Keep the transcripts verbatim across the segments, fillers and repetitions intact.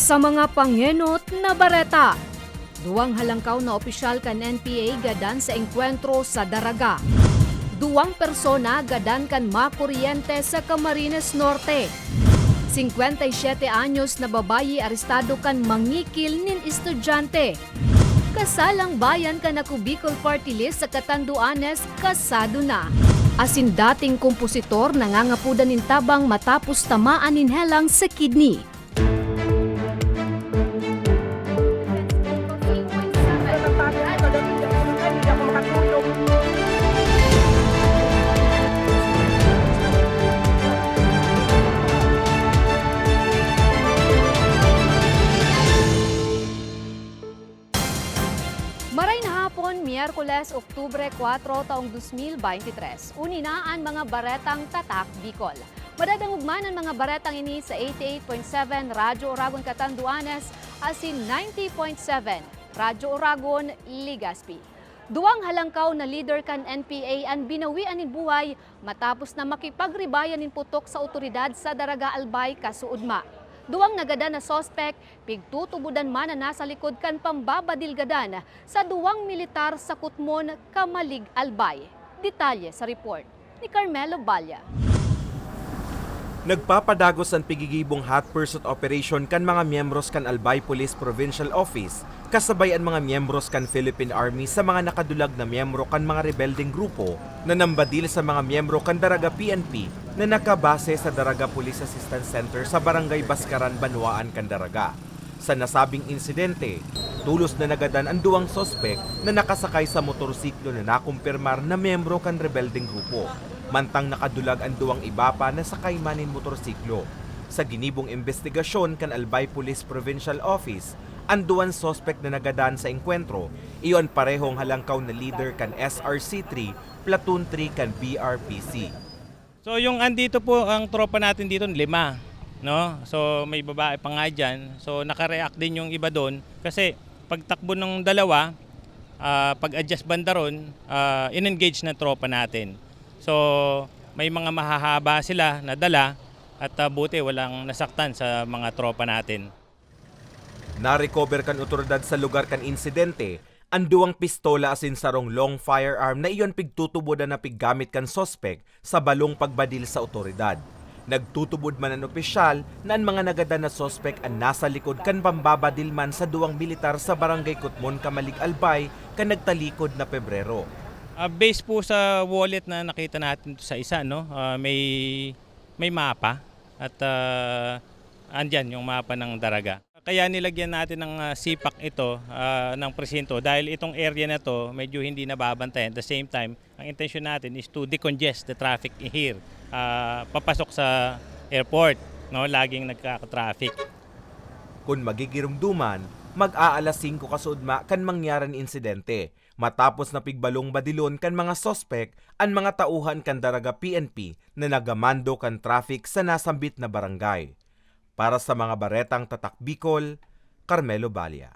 Sa mga pangenot na bareta, duwang halangkaw na opisyal kan N P A gadan sa engkwentro sa Daraga. Duwang persona gadan kan makuryente sa Camarines Norte. Singkwenta y siyete anyos na babayi arestado kan mangikil nin estudyante. Kasalang bayan kan Ako Bicol Party List sa Catanduanes, kasado na. Asin dating kompositor nangangapodan nin tabang matapos tamaan nin helang sa kidney. Maray na hapon, Miyerkules, Oktubre kwatro, taong dos mil beintitres. Uni na an mga baretang Tatak Bicol. Madadangog man an mga baretang ini sa eighty-eight point seven Radyo Oragon Catanduanes asin ninety point seven Radyo Oragon Legazpi. Duwang halangkaw na lider kan N P A an binawian nin buhay matapos na makipagribayan nin putok sa awtoridad sa Daraga, Albay, kasuodma. Duwang nagadan na suspek, pigtutubodan man na nasa likod kan pambabadil gadan sa duwang militar sa Kutmon, Camalig, Albay. Detalye sa report ni Carmelo Balla. Nagpapadagos an pigigibong hot pursuit operation kan mga miyembros kan Albay Police Provincial Office kasabay an mga miyembros kan Philippine Army sa mga nakadulag na miyembro kan mga rebeldeng grupo na nambadil sa mga miyembro kan Daraga P N P na nakabase sa Daraga Police Assistance Center sa Barangay Bascaran, Banwaan kan Daraga. Sa nasabing insidente, tolos na nagadan an duwang suspek na nakasakay sa motorsiklo na nakumpirmar na miyembro kan rebeldeng grupo, mantang nakadulag an duwang iba pa na sakay man nin motorsiklo. Sa ginibong imbestigasyon kan Albay Police Provincial Office, an duwang suspek na nagadan sa engkwentro, iyo an parehong halangkaw na lider kan S R C three, Platoon three kan B R P C. So, yung andito po, ang tropa natin dito, lima, no? So, may babae pa nga dyan. So, nakareact din yung iba doon. Kasi, pagtakbo ng dalawa, ah, pag-adjust banda ron, ah, in-engage ng tropa natin. So, may mga mahahaba sila na dala at, ah, buti walang nasaktan sa mga tropa natin. Narecover kan otoridad sa lugar kan insidente an duwang pistola asin sarong long firearm na iyon pigtutubodan na piggamit kan suspek sa balong pagbadil sa otoridad. Nagtutubod man an opisyal na an mga nagadan na suspek an nasa likod kan pambabadil man sa duwang militar sa Barangay Kutmon, Camalig, Albay, kan nagtalikod na Pebrero. Ah, based po sa wallet na nakita natin sa isa, no, ah, may, may mapa at, ah, andyan yung mapa ng Daraga. Kaya nilagyan natin ng, ah, sipak ito, ah, ng presinto dahil itong area na 'to medyo hindi nababantayan. At the same time, ang intensyon natin is to decongest the traffic here, ah, papasok sa airport, no? Laging nagkaka-traffic. Kun magigiromdoman, mag-aalas singko kasuodma kan mangyari an insidente, matapos na pigbalong badilon kan mga suspek an mga tauhan kan Daraga P N P na nagamando kan traffic sa nasambit na barangay. Para sa mga baretang Tatak Bicol, Carmelo Balla.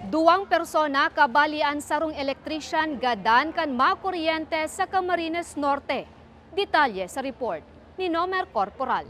Duwang persona kabali an sarong electrician gadan kan makuryente sa Camarines Norte. Detalye sa report ni Nomer Corporal.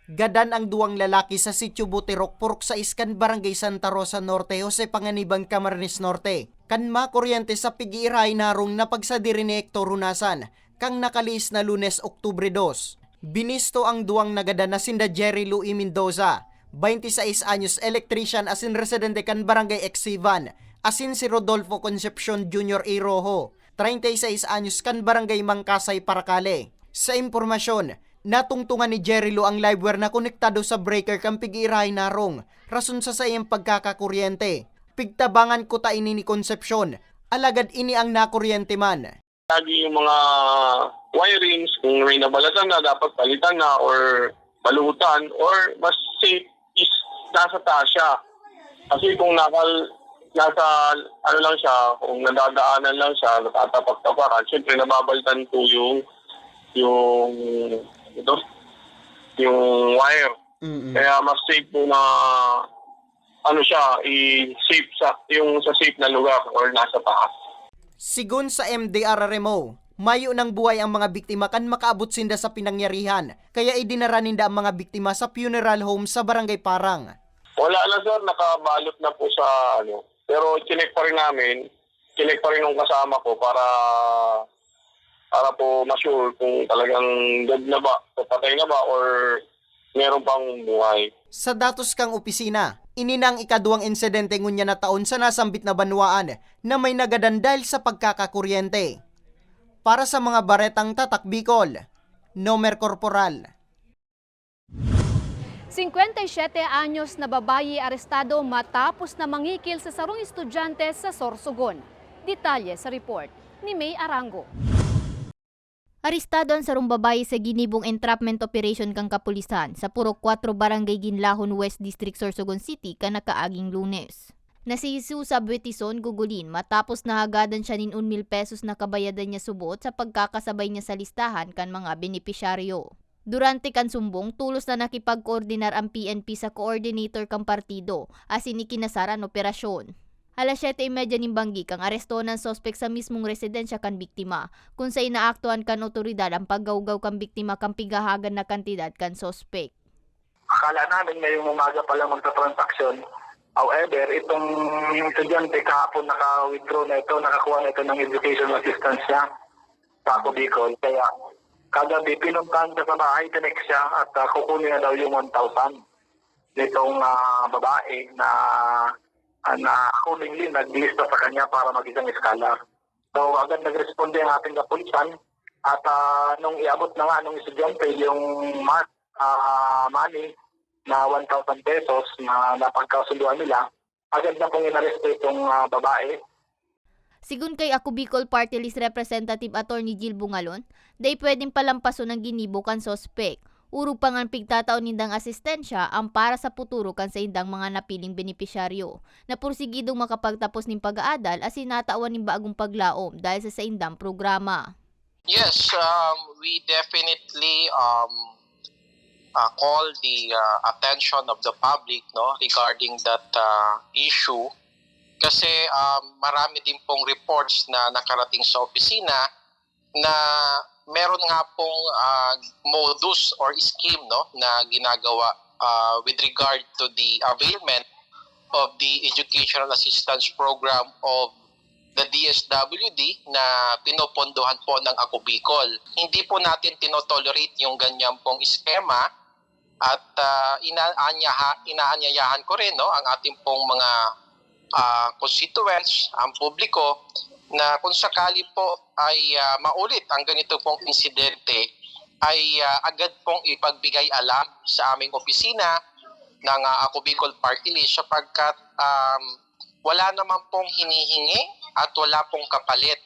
Gadan ang duwang lalaki sa Sitio Butirok, Purok sais kan Barangay Santa Rosa Norte, Jose Panganiban, Camarines Norte, kan makuryente sa pig-iirahay na harong na pagsadiri ni Hector Hunasan, kan nakalihis na Lunes, Oktubre dos. Binisto ang duwang nagadan na sinda Jerry Louie Mendoza, twenty sais anyos, electrician asin residente kan Barangay Exivan, asin si Rodolfo Concepcion Junior A Rojo, treinta y seis anyos, kan Barangay Mangkasay, Paracale. Sa impormasyon, natungtungan ni Jerry Lou ang live wire na konektado sa breaker kan pig-iirahay na harong, rason sa saiyang pagkakakuryente. Pigtabangan kuta ini ni Concepcion, alagad ini ang nakuryente man. Lagi yung mga wirings, kung may nabalatan na, dapat palitan na or balutan, or mas safe is nasa taas siya. Kasi kung nakal-, nasa ano lang siya, kung nadadaanan lang siya, natatapak-tapakan, siyempre nababaltan po yung, yung, ito, yung wire. Mm-mm. Kaya mas safe po na, ano siya, i-safe sa, yung sa safe na lugar or nasa taas. Sigon sa M D R R M O, Mayo nang buhay ang mga biktima kan makaabot sinda sa pinangyarihan, kaya idinara ninda ang mga biktima sa funeral home sa Barangay Parang. Wala na, sir, nakabalot na po sa ano. Pero chinek pa rin namin, chinek pa rin ng kasama ko para para po ma-sure kung talagang dead na ba, o patay na ba, or meron pang buhay. Sa datos kan opisina, ini na ang ikaduwang insidente ngunyan na taon sa nasambit na banwaan na may nagadan dahil sa pagkakakuryente. Para sa mga baretang Tatak Bicol, Nomer Corporal. Singkwenta y siyete anyos na babayi arestado matapos na mangikil sa sarong estudyante sa Sorsogon. Detalye sa report ni May Arango. Arestado an sarong babayi sa ginibong entrapment operation kan kapulisan sa Purok Kwatro, Barangay Ginlahon, West District, Sorsogon City, kan nakaaging Lunes. Na si Jesusa Buetison Gugulin matapos nahagadan siya nin un mil pesos na kabayadan niya subot sa pagkakasabay niya sa listahan kan mga benepisyaryo. Durante kan sumbong, tolos na nakipagkoordinar an P N P sa coordinator kan partido, asin ikinasar an operasyon. Alas siyete y media nin banggi kan arestohan an suspek sa mismong residensya kan biktima, kun saen naaktuhan kan otoridad an paggawgaw kan biktima kan pighahagan na kantidad kan suspek. Akala namin ngayong umaga pa lang magta-transaction. However, itong estudyante kahapon naka-withdraw na ito, nakakuha na ito ng education assistance niya sa Ako Bicol. Kaya kagabi, pinuntahan siya sa bahay, tinext siya at ah, kukunin na daw yung one thousand nitong ah, babae na, ah, na accordingly naglista sa kanya para maging isang scholar. So agad nagresponde ang ating kapulisan at ah, nung iabot na nga nung estudyante yung mask, ah, money na one thousand pesos na napagkasunduan nila, agad na pong inaresto itong ah, babae. Sigon kay Ako Bicol Party List Representative Attorney Jill Bungalon, dai pwedeng palampason ang ginibo kan suspek. Orog pa ngan pigtatao nindang asistensya an para sa puturo kan saindang mga napiling benepisyaryo. Napursigidong makapagtapos nin pag-aadal asin natawan nin bagong paglaom dahil sa saindang programa. Yes, um, we definitely um, uh, call the uh, attention of the public, no, regarding that uh, issue. Kasi um, marami din pong reports na nakarating sa opisina na meron nga pong uh, modus or scheme, no, na ginagawa uh, with regard to the availment of the Educational Assistance Program of the D S W D na pinopondohan po ng Ako Bicol. Hindi po natin tinotolerate yung ganyan pong eskema at ah, inaanyaha, inaanyayahan ko rin, no, ang ating pong mga ah, constituents, ang publiko, na kung sakali po ay ah, maulit ang ganito pong insidente, ay ah, agad pong ipagbigay alam sa aming opisina ng ah, Ako Bicol Party List sapagkat um, wala naman pong hinihingi at wala pong kapalit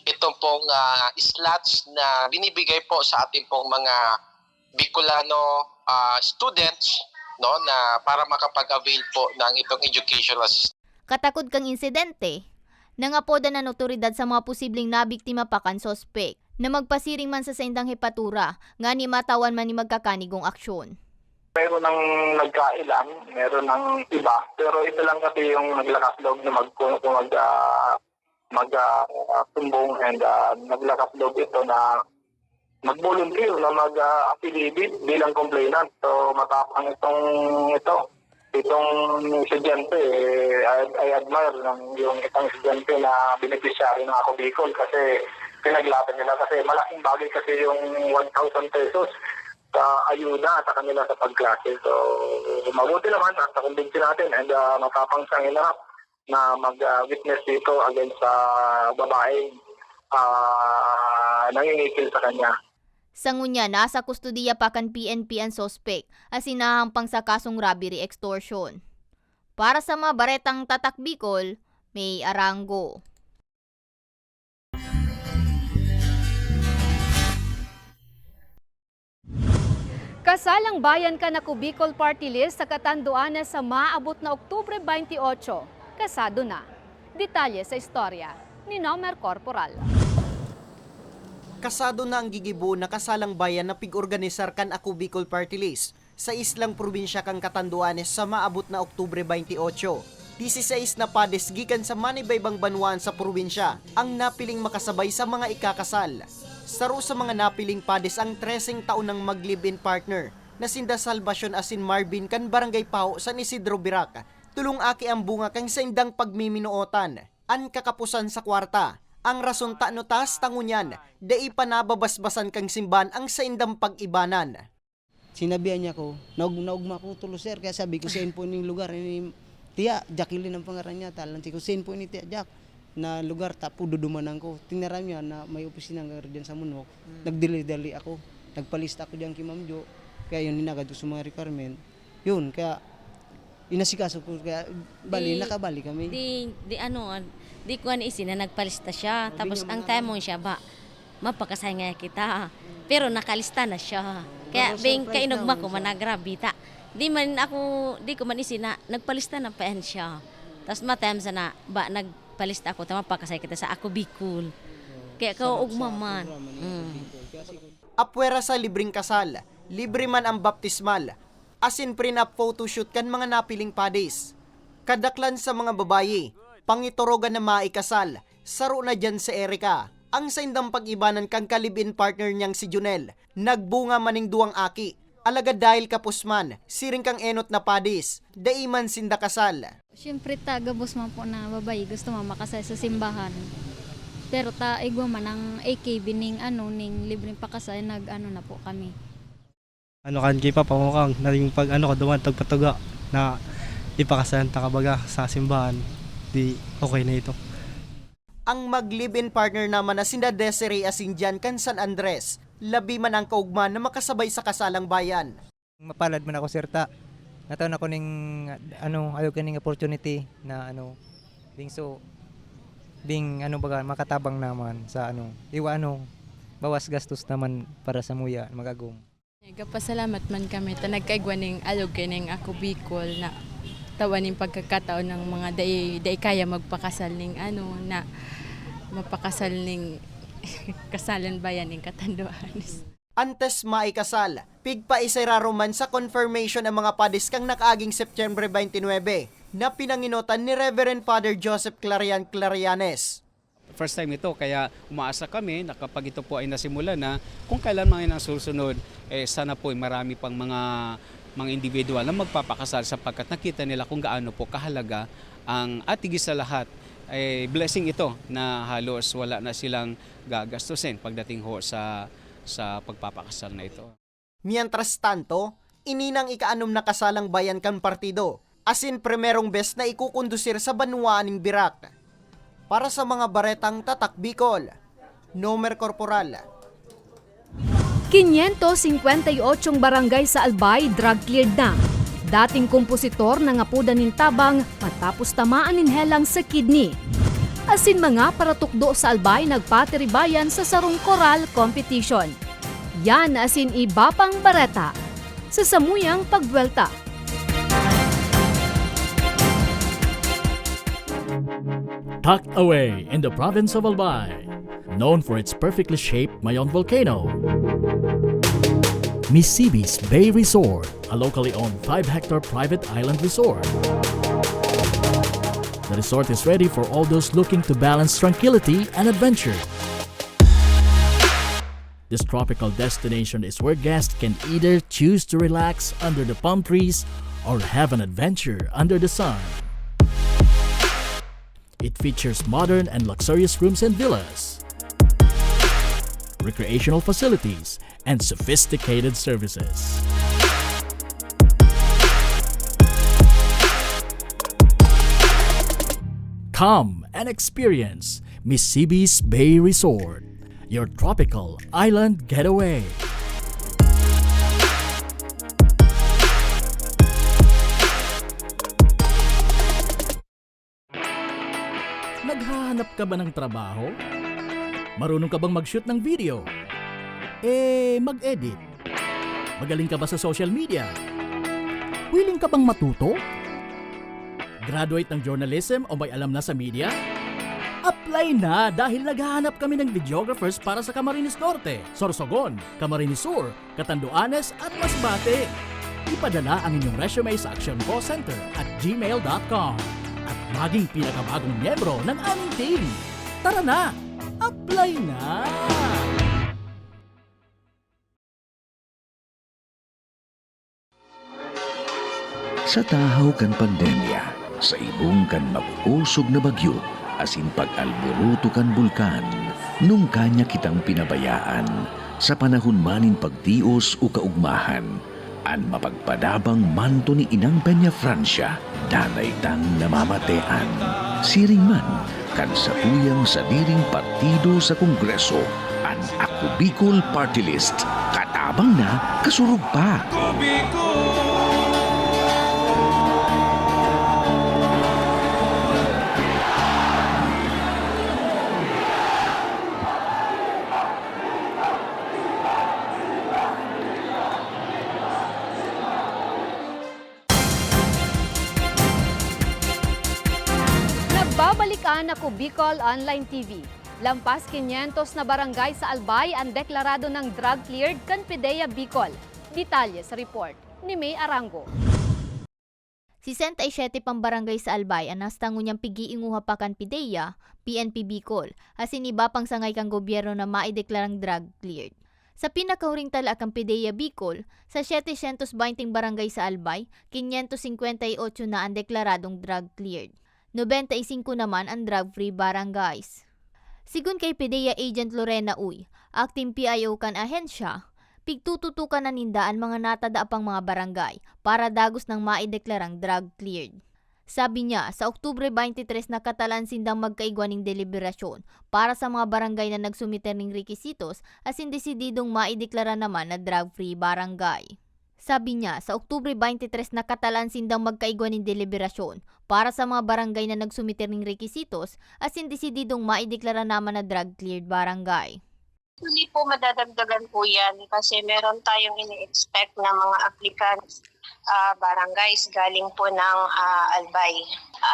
itong pong ah, slots na binibigay po sa ating pong mga Bicolano ah, students, no, na para makapag-avail po ng itong educational assistance. Katakod kan insidente, nangapodan an otoridad sa mga posibleng nabiktima pa kan suspek na magpasiring man sa saindang hepatura ngani matawan man nin magkakanigong aksyon. Meron ng nagkailang, meron ng iba, pero ito lang kasi yung naglakas loob na mag, mag, ah, mag ah, sumbong and ah, naglakas loob ito na mag-volunteer na mag ah, affidavit bilang complainant. So matapang itong ito, itong estudyante, eh, I, I admire ng yung itong estudyante na beneficiary ng Ako Bicol kasi pinaglatan nila kasi malaking bagay kasi yung one thousand pesos sa ayuda sa kanila sa pagklase. So mabuti naman at nakumbinsi natin and ah, matapang siyang hinarap na mag-witness dito against sa babaeng ah, nangingikil sa kanya. Sa ngunyan, nasa kustodiya pa kan P N P an suspek asin nahahampang sa kasong robbery extortion. Para sa mga baretang Tatak Bicol, May Arango. Kasalang bayan kan Ako Bicol Party List sa Catanduanes sa maabot na Oktubre twenty-eight. Kasado na. Detalye sa istorya ni Nomer Corporal. Kasado na ang gigibo na kasalang bayan na pig-organisar kan Ako Bicol Party List sa islang probinsya kan Catanduanes sa maabot na Oktubre twenty-eight. Dieciséis na padis gikan sa manibay-bang banwaan sa probinsya ang napiling makasabay sa mga ikakasal. Saro sa mga napiling padis ang treseng taon nang mag-live-in partner na sinda Salvacion asin Marvin kan Barangay Paho, San Isidro, Virac. Tolong aki ang bunga kan saindang pagmiminootan. An kakapusan sa kwarta. Ang rason ta no taas ta ngunyan, dai pa nababasbasan kan simbahan ang saindang pag-ibanan. Sinabihan niya ako, "Naug-, naugma ako tulo, sir." Kaya sabi ko, "Sain po ining lugar?" Ini, "Tiya Jacqueline ang pangaran niya." Talan ko, "Sain po ini, Tiya Jack, na lugar?" Tapo dudumanan ko. Tinaram niya na may opisina nga diyan sa Munwok. Hmm. Nagdali-dali ako. Nagpalista ako diyan kay Ma'am Jo. Kaya yun, hinagad ko sa mga requirement. Yun, kaya inasikaso ko. Kaya, bali, Di, nakabali kami. di, di ano, ah, di ko ani isin na nagpalista siya. Sabi Tapos niya, ang mga time mo siya ba, mapakasay nga kita. Pero nakalista na siya. Kaya Pero bing surprise kainugma na ko siya. Managrabe ta. Di man ako, di ko man isin na nagpalista na pa yan siya. Tapos matem sa na, ba, nagpalista ako, ta mapakasay kita sa Ako Bicol. Kaya Sa, kaugma sa man. Programa ni Mm. Ako Bicol. Kaya siguro Apwera sa libreng kasal, libre man ang baptismal, asin prenup photoshoot kan mga napiling padis. Kadaklan sa mga babayi, pangiturogan na maikasal, saro na diyan si Erica. Ang saindang pag-ibanan kan ka-live-in partner niyang si Junel, nagbunga man ning duwang aki. Alagad dahil kapos man, siring kang enot na padis, dai man sinda kasal. Siyempre ta, gabos man po na babayi gusto man makasal sa simbahan. Pero ta igwa man ang A K B ning ano, ning libreng pakasal, nag-ano na po kami. Ano kan ki Papa mo kang naging pag ano ko duman tagpatuga na ipakasalan ta kabaga sa simbahan, di okay na ito. Ang mag-live-in partner naman na sinda Desiree asin Jan kan San Andres, labi man ang kaugma na makasabay sa kasalang bayan. Mapalad man ako, sir, ta nataon ako ning, ano, alog kaning opportunity na, ano, being so, being, ano, baga, makatabang naman sa, ano, iwa, ano, bawas gastos naman para sa muya, mag-agom. Nagpasalamat man kami ta nagkaigwa ning alog kaning Ako Bicol na tawan ning pagkakataon ng mga dai, dai kaya magpakasal ning, ano, na mapakasal ning kasalan bayan ning Catanduanes. Antes maikasal, pigpaiserarom man sa confirmation ang mga padis kan nakaaging September twenty-nine na pinangenotan ni Reverend Father Joseph Clarian Clarianes. First time ito, kaya umaasa kami na kapag ito po ay nasimulan na, kung kailan man ang susunod, eh, sana po ay marami pang mga, mga individual na magpapakasal sapagkat nakita nila kung gaano po kahalaga ang, at higit sa lahat, eh, blessing ito na halos wala na silang gagastusin pagdating ho sa sa pagpapakasal na ito. Mientras tanto, ini nang ikaanom na kasalang bayan kan partido, asin primerong bes na ikukondusir sa banwaan nin Virac. Para sa mga baretang Tatak Bicol, Nomer Corporal. Quinientos cincuenta y ocho barangay sa Albay drug cleared na. Dating kompositor nangapodan nin tabang matapos tamaan nin helang sa kidney. Asin mga paratukdo sa Albay nagpatiribayan sa sarong koral competition. Yan asin iba pang bareta sa samuyang pagbuwelta. Tucked away in the province of Albay, known for its perfectly shaped Mayon volcano, Misibis Bay Resort, a locally owned five-hectare private island resort. The resort is ready for all those looking to balance tranquility and adventure. This tropical destination is where guests can either choose to relax under the palm trees or have an adventure under the sun. It features modern and luxurious rooms and villas, recreational facilities, and sophisticated services. Come and experience Misibis Bay Resort, your tropical island getaway. Naghahanap ka ba ng trabaho? Marunong ka bang mag-shoot ng video? Eh, mag-edit? Magaling ka ba sa social media? Willing ka bang matuto? Graduate ng journalism o may alam na sa media? Apply na, dahil naghahanap kami ng videographers para sa Camarines Norte, Sorsogon, Camarines Sur, Catanduanes at Masbate. Ipadala ang inyong resume sa actioncallcenter at gmail dot com. at maging pinakabagong miyembro ng aming team. Tara na! Apply na! Sa tahaw kan pandemya, sa ibong kan mag-osog na bagyo, asin pag-alboroto kan bulkan, nungka niya kitang pinabayaan, sa panahon man nin pagtios o kaugmahan, an mapagpadabang manto ni Inang Peñafrancia, danay tang namamatean. Siring man kan satuyang sadiring partido sa Kongreso, an Ako Bicol Party List, katabang na, kasurog pa. Nagbabalik an Ako Bicol Online T V. Lampas kinyentos na barangay sa Albay an deklarado nang drug cleared kan PDEA Bicol. Detalye sa report ni May Arango. Sesenta y siete pang barangay sa Albay an hasta ngunyan pig-iinguha pa kan PDEA, P N P Bicol, asin iba pang sangay kan gobyerno na maideklarang drug cleared. Sa pinakahuring tala kan PDEA Bicol, sa setecientos benteng barangay sa Albay, quinientos cincuenta y ocho na an deklaradong drug cleared. Nobenta y singko naman an drug-free barangays. Sigon kay PDEA Agent Lorena Uy, acting P I O kan ahensya, pigtututukan na ninda an mga natada pang mga barangay para dagos nang maideklarang drug cleared. Sabi niya, sa Oktubre twenty-three nakatalaan sindang magkaigwa ning deliberasyon para sa mga barangay na nagsumiter ning rekisitos asin desididong maideklara naman na drug-free barangay. Sabi niya, sa Oktubre twenty-three nakatalaan sindang magkaigwa nin deliberasyon para sa mga barangay na nagsumiter nin rekisitos asin desididong maideklara naman na drug-cleared barangay. Actually po, madadagdagan po yan kasi meron tayong ini-expect na mga applicants, ah, barangays galing po ng, ah, Albay.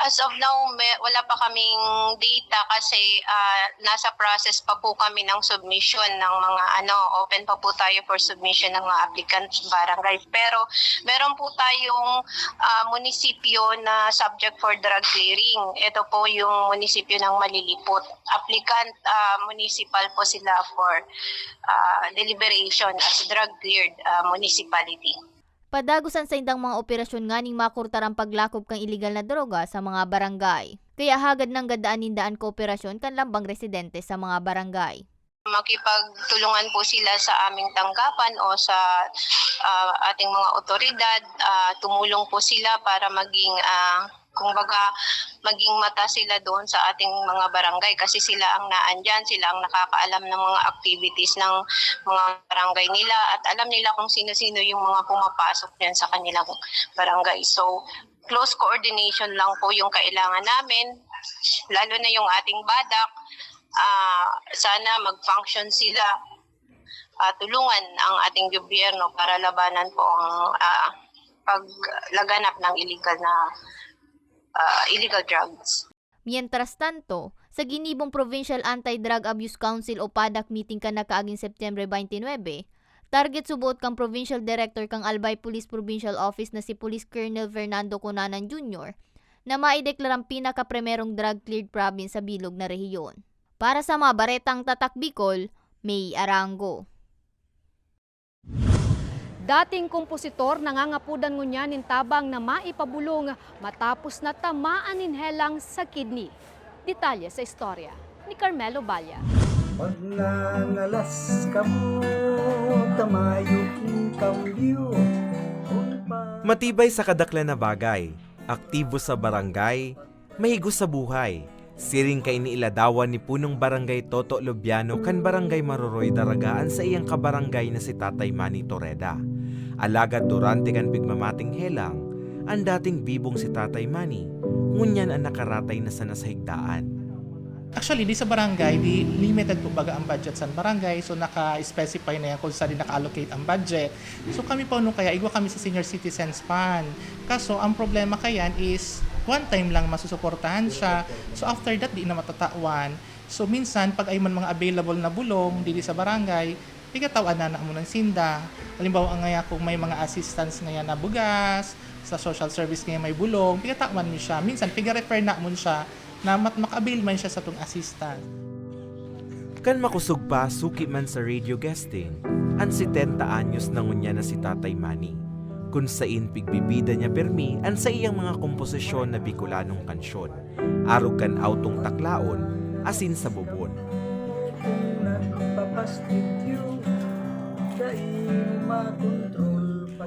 As of now, may, wala pa kaming data kasi, ah, nasa process pa po kami ng submission ng mga ano, open pa po tayo for submission ng mga applicants barangays. Pero meron po tayong, ah, munisipyo na subject for drug clearing. Ito po yung munisipyo ng Malilipot. Applicant, ah, municipal po sila for, ah, deliberation as drug cleared, ah, municipality. Padagos an saindang mga operasyon nganing makurtar an paglakob kan iligal na droga sa mga barangay. Kaya hagad nanggad daan ninda an kooperasyon kan lambang residente sa mga barangay. Makipagtulungan po sila sa aming tanggapan o sa, ah, ating mga otoridad. Ah, tumulong po sila para maging, ah, kumbaga, maging mata sila doon sa ating mga barangay kasi sila ang naandiyan, sila ang nakakaalam ng mga activities ng mga barangay nila at alam nila kung sino-sino yung mga pumapasok diyan sa kanilang barangay. So, close coordination lang po yung kailangan namin, lalo na yung ating BADAC. Ah, sana mag-function sila, ah, tulungan ang ating gobyerno para labanan po ang, ah, paglaganap ng illegal na, ah, illegal drugs. Mientras tanto, sa ginibong Provincial Anti-Drug Abuse Council o PADAC meeting kan nakaaging September twenty-nine, target suboot kan Provincial Director kan Albay Police Provincial Office na si Police Colonel Fernando Cunanan Junior na maideklarang pinakaprimerong drug-cleared province sa bilog na rehiyon. Para sa mga baretang Tatak Bicol, May Arango. Dating kompositor nangangapodan ngunyan nin tabang na maipabulong matapos na tamaan nin helang sa kidney. Detalye sa istorya ni Carmelo Balla. Magnangalas kamo, ta mayo king kambyo. Matibay sa kadaklan na bagay, aktibo sa barangay, mahigos sa buhay. Siring kaini iladawan ni Punong Barangay Toto Lubiano kan Barangay Maroroy, Daraga an saiyang kabarangay na si Tatay Manny Toreda. Alagad durante kan pigmamating helang, an dating bibong si Tatay Manny, ngunyan an nakaratay na sana sa higdaan. Actually, di sa barangay, di limited po baga ang budget sa barangay, so naka-specify na yan kung saan di naka-allocate ang budget. So kami po, no, kaya igwa kami sa Senior Citizens Fund. Kaso, ang problema kayan is one time lang masusuportahan siya. So after that, di na matatawan. So minsan, pag ay man mga available na bulong dili sa barangay, igataw-an na na muna sinda. Halimbawa ngaya kung may mga assistance ngaya na bugas, Sa social service kaya may bulong, pigataman mi siya. Minsan, piga-refer namon siya na mat-, maka-avail man siya sa tong assistance. Kan makosog pa, suki man sa radio guesting, an setenta anyos na ngunyan na si Tatay Manny, kun sain pigbibida niya pirmi an saiyang mga komposisyon na Bicolanong kansyon, arog kan awtong taklaon asin sabobon.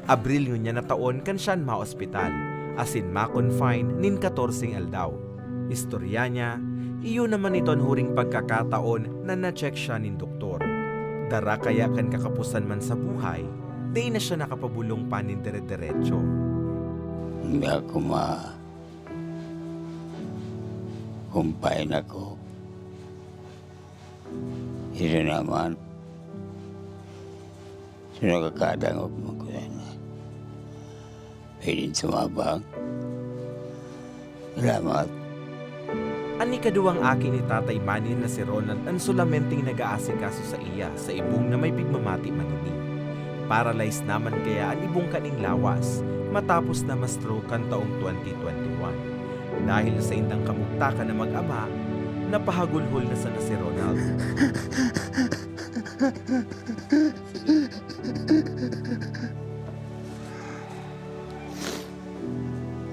Abril ngunyan na taon kan siya maospital, asin ma-confine nin katorseng aldaw. Istorya niya, iyo naman ito an huring pagkakataon na na-check siya nin doktor. Dara kaya kan kakapusan man sa buhay, dai na siya nakapabolong pa nin dire-diretso. Hindi ako ma-, confine ako. Ito naman. So, nakakadangog man ko sana. Pwedeng sumabak. Salamat. An ikaduwang aki ni Tatay Manny na si Ronald an solamenteng nag-aasikaso saiya sa ibong na may pigmamati man ini. Paralyzed naman kaya an ibong kaning lawas matapos na ma-stroke kan taong twenty twenty-one. Dahil sa indang kamugtakan na mag-ama, napahagulhol na sana si Ronald.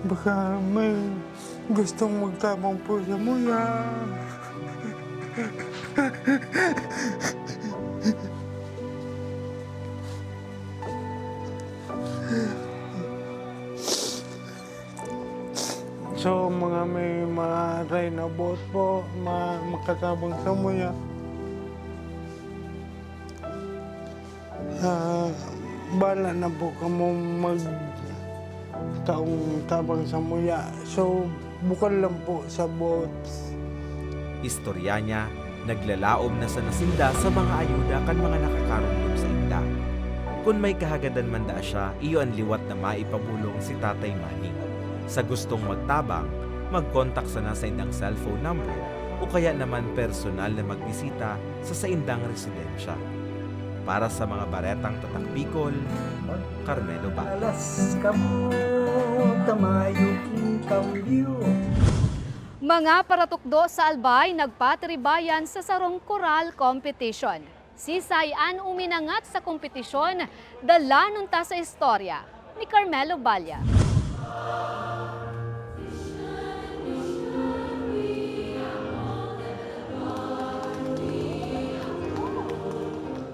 Baka may gustong magtabang po sa muya. So, mga may mga rainabot po, ma-, makatabang sa muya. Ah, bahala na po kamo mag-, taong tabang sa muya. So, bukal lang po sa bots. Istorya niya, naglalaom na sana sinda sa mga ayuda kan mga nakakaromdom sainda. Kun may kahagadan man daa siya, iyo an liwat na maipabolong si Tatay Manny. Sa gustong magtabang, mag-contact sana sa indang cellphone number o kaya naman personal na magbisita sa saindang residensya. Para sa mga baretang Tatak Bicol, Carmelo Bacos. Alas kamo, kamayo king kambyo. Mga paratukdo sa Albay nagpatiribayan sa sarong koral competition. Sisay an uminangat sa kompetisyon, dalanon ta sa istorya ni Carmelo Balla.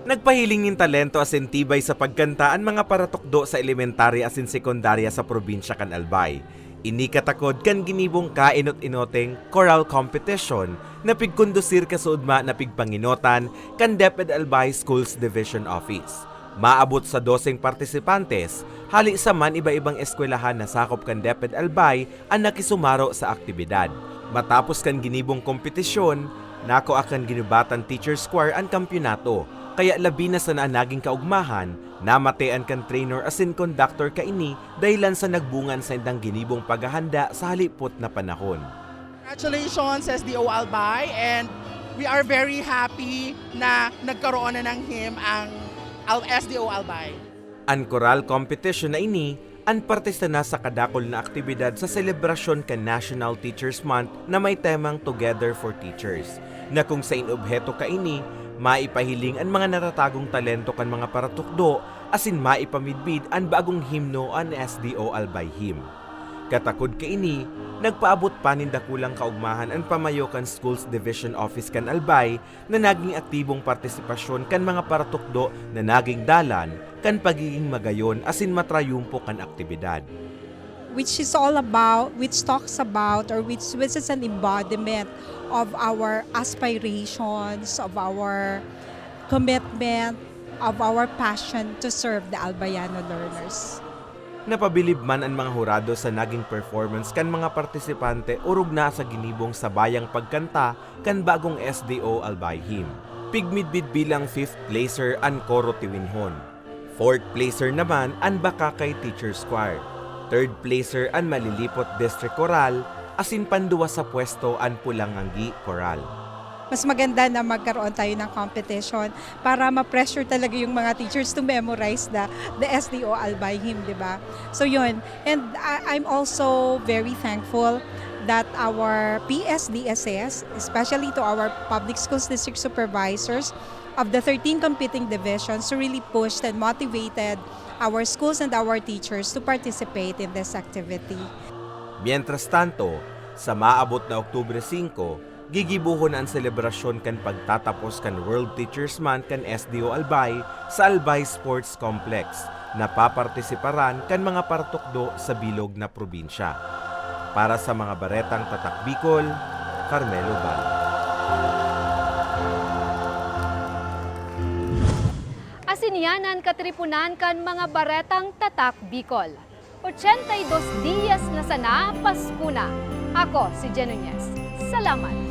Nagpahiling nin talento asin tibay sa pagkanta an mga paratukdo sa elementarya asin sekundarya sa probinsya kan Albay. Ini katakod kan ginibong kainot-inoteng choral competition na pigkondusir kasuodma na pigpangenotan kan DepEd Albay Schools Division Office. Maabot sa doseng partisipantes, hali sa man iba-ibang eskwelahan na sakop kan DepEd Albay an nakisumaro sa aktibidad. Matapos kan ginibong kompetisyon, nakua kan Ginubatan Teachers Choir an kampyonato, kaya labi na sana an naging kaogmahan, namatian kan trainer asin conductor kaini dahilan sa nagbunga an saindang ginibong paghahanda sa halipot na panahon. Congratulations, S D O Albay, and we are very happy na nagkaroon na ng hymn ang Al-, S D O Albay. An choral competition na ini, an parte sana sa kadakul na aktibidad sa selebrasyon kan National Teachers Month na may temang Together for Teachers, na kung sain obheto kaini, maipahiling an mga natatagong talento kan mga paratukdo asin maipamidbid an bagong himno an S D O Albay Hymn. Katakod kaini, nagpaabot pa nin dakulang kaogmahan an pamayo kan Schools Division Office kan Albay na naging aktibong partisipasyon kan mga paratukdo na naging dalan kan pagiging magayon asin matrayumpo kan aktibidad. Which is all about, which talks about, or which, which is an embodiment of our aspirations, of our commitment, of our passion to serve the Albayano learners. Napabilib man an mga hurado sa naging performance kan mga partisipante orog na sa ginibong sabayang pagkanta kan bagong S D O Albay Hymn. Pigmidbid bilang fifth placer an Coro Tiwinhon. Fourth placer naman an Bakakay Teachers Choir. Third placer an Malilipot District Chorale, asin panduwa sa pwesto an Pulang Nganggi Chorale. Mas maganda na magkaroon tayo ng competition para ma-pressure talaga yung mga teachers to memorize the the S D O Albay hymn, di ba? So yun. And I, I'm also very thankful that our P S D S S, especially to our public schools district supervisors of the thirteen competing divisions, really pushed and motivated our schools and our teachers to participate in this activity. Mientras tanto, sa maabot na Oktubre singko, gigibohon an selebrasyon kan pagtatapos kan World Teachers Month kan S D O Albay sa Albay Sports Complex, na papartisiparan kan mga paratukdo sa bilog na probinsya. Para sa mga Baretang Tatak Bicol, Carmelo Bal. Asin yan an katripunan kan mga Baretang Tatak Bicol. Ochenta y dos diyas na sana, Pasko na. Ako si Jen Nunez. Salamat!